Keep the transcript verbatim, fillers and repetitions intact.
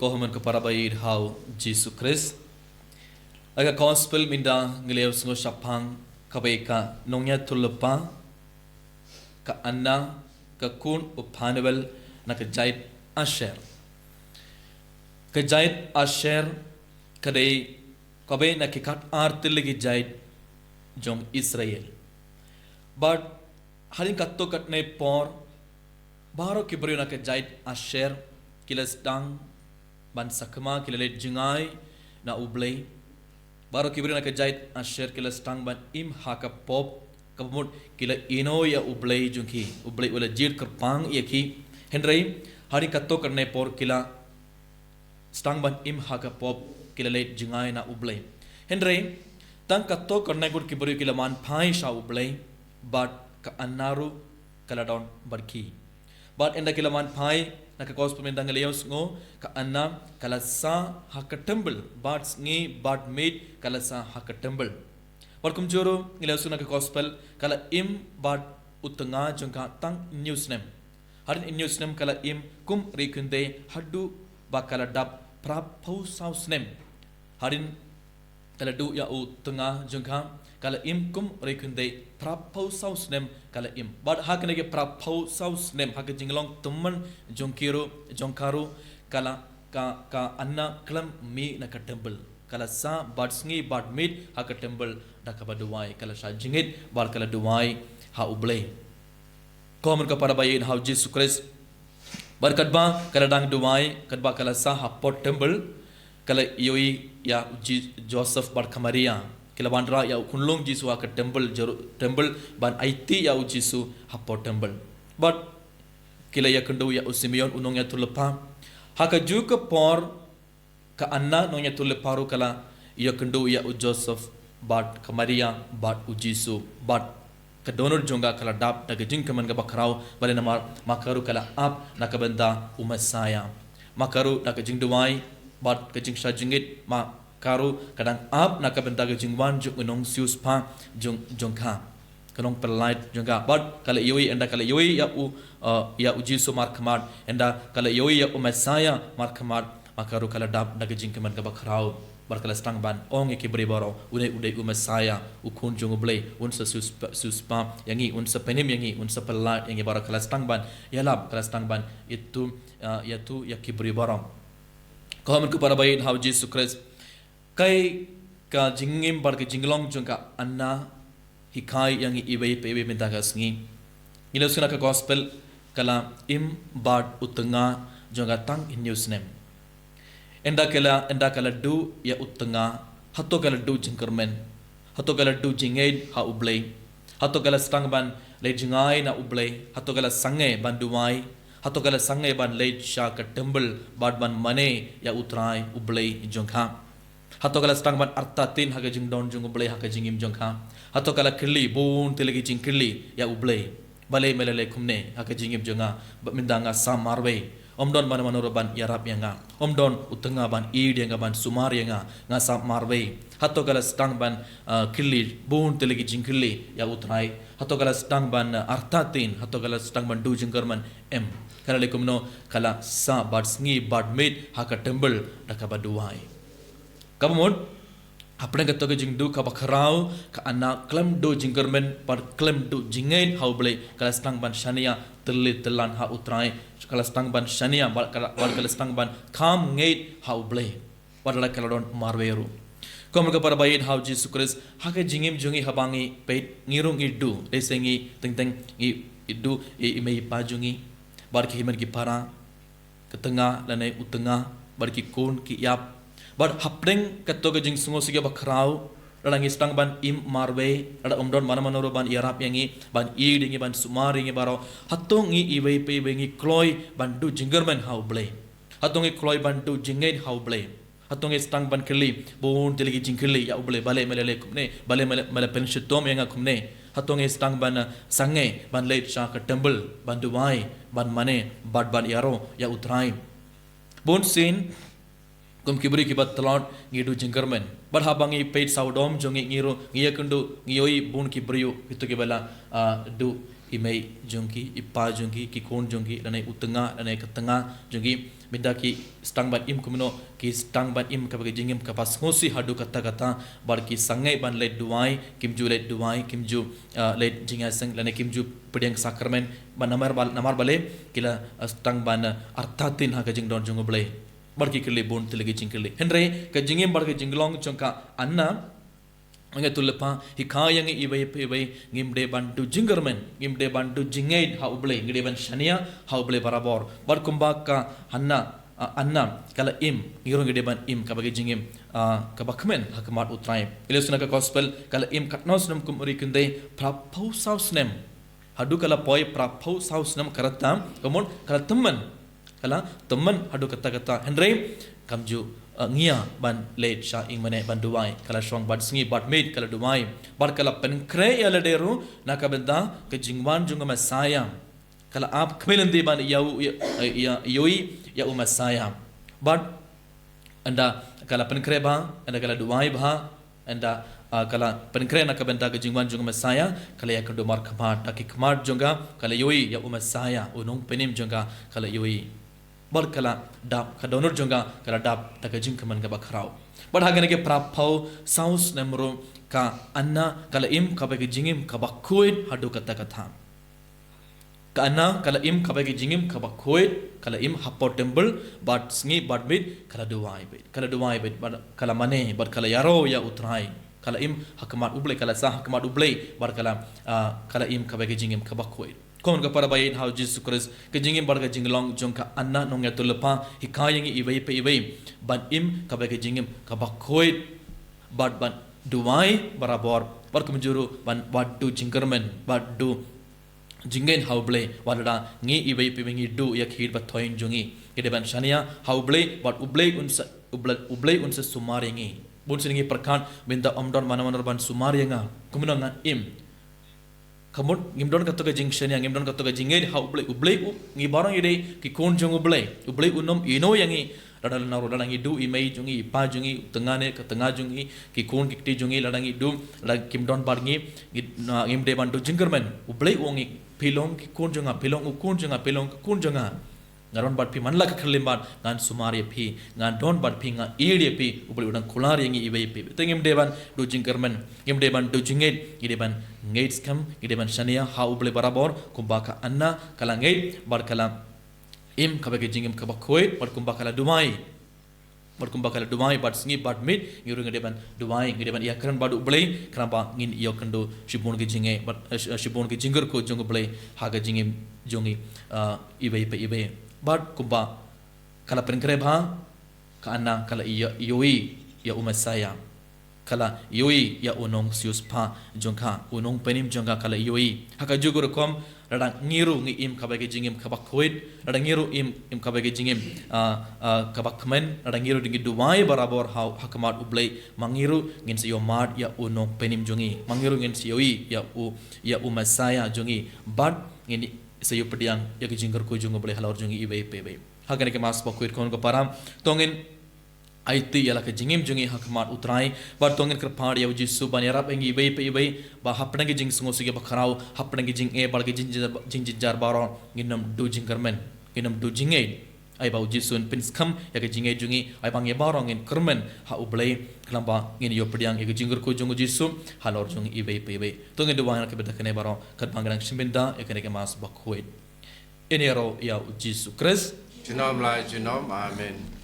Ko hynmen ko para ba ïeit ha u Jisu Krist. Ha ka gospel mynta ngi la ïohsngew shaphang kaba ïa ka nongïathuhlypa ka Anna, ka khun u Phanuel, na ka jait Asher. Ka jait Asher ka dei kaba ïa na ki khatar tylli ki jait jong Israel. Bad hadien katto katne por, baroh ki briew na ka jait Asher ki la sdang ban sakma, ki la leit jngai na U Blei. Baroh ki briew na ka jait Asher ki la sdang ban im ha ka pop, kaba mut ki la ïehnoh ïa U Blei jong ki, U Blei u la jied kyrpang ïa ki. Hynrei hadien katto katne por ki la sdang ban im ha ka pop, ki la leit jngai na U Blei. Hynrei tang katto katne ngut ki briew ki la man phai sha U Blei, bad ka Anna ruh ka la don bad ki. Bad ynda ki la man phai, na ka gospel mynta ngi la ïohsngew, ka Anna ka la sah ha ka temple, bad sngi bad miet ka la sah ha ka temple. Bad kumjuh ruh ngi la ïohsngew na ka gospel, ka la im bad u tnga jong ka tang hynñiew snem. Hadien hynñiew snem ka la im kum riewkynthei haduh ba ka la dap phra phew saw snem. Hadien ka la duh ïa u tnga jong ka, ka la im kum riewkynthei phra phew saw snem ka la im. Bad ha kane ka phra phew saw snem, ha ka jinglong tymmen jong ki ruh, jong ka ruh, ka la, ka, ka Anna khlem mih na ka temple. Ka la sah bad sngi bad miet ha ka temple da kaba duwai, ka la shah jingngeit bad ka la duwai ha U Blei. Ko hynmen ko para ba ïeit ha u Jisu Krist. Bad katba ka la dang duwai, katba ka la sah hapoh temple, ka la ïohi ïa u Ji-, Joseph bad ka Maria. Ki la wanrah ïa u khunlung Jisu ha ka temple, Jeru-, temple, ban aiti ïa u Jisu hapoh temple. Bad ki la ïakynduh ïa u Simeon u nongïathuhlypa. Ha kajuh ka por, ka Anna nongïathuhlypa ruh ka la ïakynduh ïa u Joseph bad ka Maria bad u Jisu, bad ka dohnud jong ka ka la dap da ka jingkmen kaba khraw, balei namar ma ka ruh ka la ap na ka bynta u Messiah. Ma ka ruh da ka jingduwai bad ka jingshah jingngeit, ma ka ruh ka dang ap na ka bynta ka jingwan jong u nongsiewspah jong, jong ka, ka nongpyllait jong ka. Bad ka la ïohi, ynda ka la ïohi ïa u, uh, ïa u Jisu markhmat, ynda ka la ïohi ïa u Messiah markhmat, ma ka ruh ka la dap da ka jingkmen kaba khraw. Bad ka la sdang ban ong ïa ki briew baroh, une u dei u Messiah, u Khun jong U Blei, un sa siewspah, siewspah ïa ngi, un sa pynim ïa ngi, un sa pyllait ïa ngi baroh. Ka la sdang ban ïalap, ka la sdang ban ïathuh, uh, ïathuh ïa ki briew baroh. Ko hynmen ko para ba ïeit ha u Jisu Krist. Kaei ka jingim bad ka jinglong jong ka Anna hikai ïa ngi iwei pa iwei mynta ka sngi. Ngi la ïohsngew na ka gospel, ka la im bad u tnga jong ka tang hynñiew snem. Ynda ka la, ynda ka la duh ïa u tnga, hato ka la duh jingkyrmen, hato ka la duh jingngeit ha U Blei, hato ka la sdang ban leit jngai na U Blei, hato ka la sangeh ban duwai, hato ka la sangeh ban leit sha ka temple bad ban mane ïa U Trai U Blei jong ka. Hato ka la sdang ban artatien ha ka jingdon jong U Blei ha ka jingim jong ka. Hato ka la kylli bun tylli ki jingkylli ïa U Blei. Balei me la leh kumne ha ka jingim jong nga, ba mynta nga sah marwei. Ym don mano mano ruh ban ïarap ïa nga. Ym don u tnga ban ïeid ïa nga, ban sumar ïa nga. Nga sah marwei. Hato ka la sdang ban, uh, kylli bun tylli ki jingkylli ïa U Trai. Hato ka la sdang ban, uh, artatien, hato ka la sdang ban duh jingkyrmen, em. Ka la leh kumno, ka la sah bad sngi bad miet ha ka temple da kaba duwai. Kaba mut, hapdeng kato ka jingduh kaba khraw, ka Anna khlem duh jingkyrmen bad khlem duh jingngeit ha U Blei, ka la sdang ban shaniah tylli tyllan ha U Trai, ka la sdang ban shaniah bad ka la, bad ka la sdang ban kham ngeit ha U Blei. Wat la ka la don marwei ruh. Ko hynmen ko para ba ïeit ha u Jisu Krist, ha ka jingim jong ngi haba ngi peit, ngi ruh ngi duh, lehse ngi teng teng ngi duh ïa i mei i pa jong ngi, bad ki hynmen ki para, ka tnga lane u tnga, bad ki khun ki ïap. Bad hapdeng kato ka jingsngewsih kaba khraw, lada ngi sdang ban im marwei, lada ym don mano mano ruh ban ïarap ïa ngi, ban ïeid ïa ngi, ban sumar ïa ngi baroh, hato ngi iwei pa iwei ngi kloi ban duh jingkyrmen ha U Blei? Hato ngi kloi ban duh jingngeit ha U Blei? Hato ngi sdang ban kylli bun tylli ki jingkylli ïa U Blei, balei me la leh kumne, balei me la, me la pynshitom ïa nga kumne? Hato ngi sdang ban, uh, sangeh ban leit sha ka temple, ban duwai, ban mane bad ban ïaroh ïa U Trai? Bunsien, kum ki briew kiba tlot, ngi duh jingkyrmen. Bad haba ngi peit sawdong jong ngi, ngi ruh ngi ïakynduh, ngi ïohi bun ki briew kito kiba la, uh, duh i mei jong ki, i pa jong ki, ki khun jong ki, lane u tnga, lane ka tnga jong ki, mynta ki sdang ban im kumno, ki sdang ban im kaba ka jingim kaba sngewsih haduh katta katta, bad ki sangeh ban leit duwai, kim ju leit duwai, kim ju, ah, leit jingïaseng, lane kim ju pdiang sakramen, bad namar bal-, namar balei, ki la, ah, sdang ban, ah, artatien ha ka jingdon jong U Blei. Bad ki kylli bun tylli ki jingkylli. Hynrei, ka jingim bad ka jinglong jong ka Anna, nga ïathuh lypa, hikai ïa ngi iwei pa iwei, ngim dei ban duh jingkyrmen, ngim dei ban duh jingngeit ha U Blei, ngi dei ban shaniah ha U Blei barabor. Bad kumba ka Hana, ah, Anna, ka la im, ngi ruh ngi dei ban im kaba ka jingim, ah, kaba kmen ha khmat U Trai. Ïa lade sha ka gospel, ka la im katno snem kum u ri kynthei, phraphew saw snem. Haduh ka la poi phraphew saw snem ka rta, ka mut ka la tymmen. Ka la tymmen haduh katta katta. Hynrei kam ju, eh, ngia ban leit sha ïing mane ban duwai. Ka la shong bad sngi bad miet ka la duwai. Bad ka la pynkhreh ïa lade ruh na ka bynta ka jingwan jong u Messaïah. Ka la ap khmih lynti ban ïa u, ïa, ïa, ïa u, ïa u Messaïah. Bad ynda ka la pynkhreh bha, ynda ka la duwai bha, ynda, ah, ka la pynkhreh na ka bynta ka jingwan jong u Messaïah, ka la ïakynduh markhmat, da ki khmat jong ka, ka la ïohi ïa u Messaïah, u nongpynim jong ka, ka la ïohi. Bad ka la dap, ka dohnud jong ka, ka la dap, da ka jingkmen kaba khraw. Bad ha kane ka phraphew saw snem ruh ka Anna, ka la im kaba ka jingim kaba khuid haduh katta katta. Ka Anna, ka la im kaba ka jingim kaba khuid, ka la im hapoh temple, bad sngi bad miet, ka la duwai beit, ka la duwai beit, bad ka la mane, bad ka la ïaroh ïa U Trai. Ka la im ha khmat U Blei, ka la sah ha khmat U Blei, bad ka la, ah, ka la im kaba ka jingim kaba khuid. Khun ko para baieit ha U Jisu Khrist, ka jingim bad ka jinglong jong ka Anna, nongïathuh lypa, hikai ïa ngi iwei pa iwei, ban im kaba ka jingim kaba khuid, bad ban duwai barabor, bad kumjuh ruh ban, bad duh jingkyrmen, bad duh jingngeit ha U Blei, wat lada ngi iwei pa iwei ngi duh ïa ki khih ba thoiñ jong ngi. Ngi dei ban shaniah ha U Blei, bad U Blei un sa, U Blei, U Blei un sa sumar ïa ngi. Bun sien ngi pyrkhat, mynta ym don mano mano ban sumar ïa nga. Kumno ngan im? Ka mut ngim don kato ka jingshaniah, ngim don kato ka jingngeit ha U Blei, U Blei u, ngi baroh ngi dei ki khun jong U Blei. U Blei un ym ïehnoh ïa ngi. Lada, lada, lada ngi duh i mei jong ngi, i pa jong ngi, u tnga ne ka tnga jong ngi, ki khun ki kti jong ngi, lada ngi duh, lada kim don bad ngi, ngi, na, ngim dei ban duh jingkyrmen. U Blei u ong ïa ngi, phi long ki khun jong nga, phi long u khun jong nga, phi long ka khun jong nga. Nga don bad phi man la ka khyllipmat, ngan sumar ïa phi, nga don bad phi, nga ïeit ïa phi, U Blei u dang kular ïa ngi iwei pa iwei. Te ngim dei ban duh jingkyrmen, ngim dei ban duh jingngeit, ngi dei ban ngeit skhem, ngi dei ban shaniah ha U Blei barabor, kumba ka Anna, ka la ngeit, bad ka la im kaba ka jingim kaba khuid, bad kumba ka la duwai. Bad kumba ka la duwai, bad sngi, bad miet, ngi ruh ngi dei ban duwai, ngi dei ban ïakren bad U Blei, khnang ba ngin ïoh kynduh shibun ki jingngeit, bad, eh, sh-, eh, shibun ki jingkyrkhu jong U Blei, ha ka jingim jong ngi, ah, iwei pa iwei. Bad kumba ka la pynkhreh bha, ka Anna ka la ïoh, ïohi ïa u Messaïah. Ka la ïohi ïa u nongsiewspah jong ka, u nongpynim jong ka ka la ïohi. Ha kajuh ka rukom, lada ngi ruh ngi im kaba ka jingim kaba khuid, lada ngi ruh im, im kaba ka jingim, ah, ah, kaba kmen, lada ngi ruh ngi duwai barabor ha, ha khmat U Blei, ma ngi ruh ngin sa ïohmad ïa u nongpynim jong ngi, ma ngi ruh ngin sa ïohi ïa u, ïa u Messaïah jong ngi, bad ngin sa ïoh pdiang ïa ka jingkyrkhu jong U Blei halor jong ngi iwei pa iwei. Ha kane ka Mass bakhuid khun ko para, to ngin aiti ïa la ka jingim jong ngi ha khmat U Trai, bad to ngin kyrpad ïa U Jisu ban ïarap ïa ngi iwei pa iwei, ba hapdeng ki jingsngewsih kiba khraw, hapdeng ki jingeh bad ki jingjynjar, jingjynjar baroh, ngin ym duh jingkyrmen, ngin ym duh jingngeit. Ai ba U Jisu un pynskhem ïa ka jingngeit jong ngi, ai ba ngi baroh ngin kyrmen ha U Blei, khnang ba ngin ïoh pdiang ïa ka jingkyrkhu jong U Jisu halor jong ngi iwei pa iwei. To ngin duwai na ka bynta kane baroh, katba ngi dang shim bynta ïa kane ka Mass bakhuid. Ngin ïaroh ïa U Jisu Khrist. Junom la junom, amen.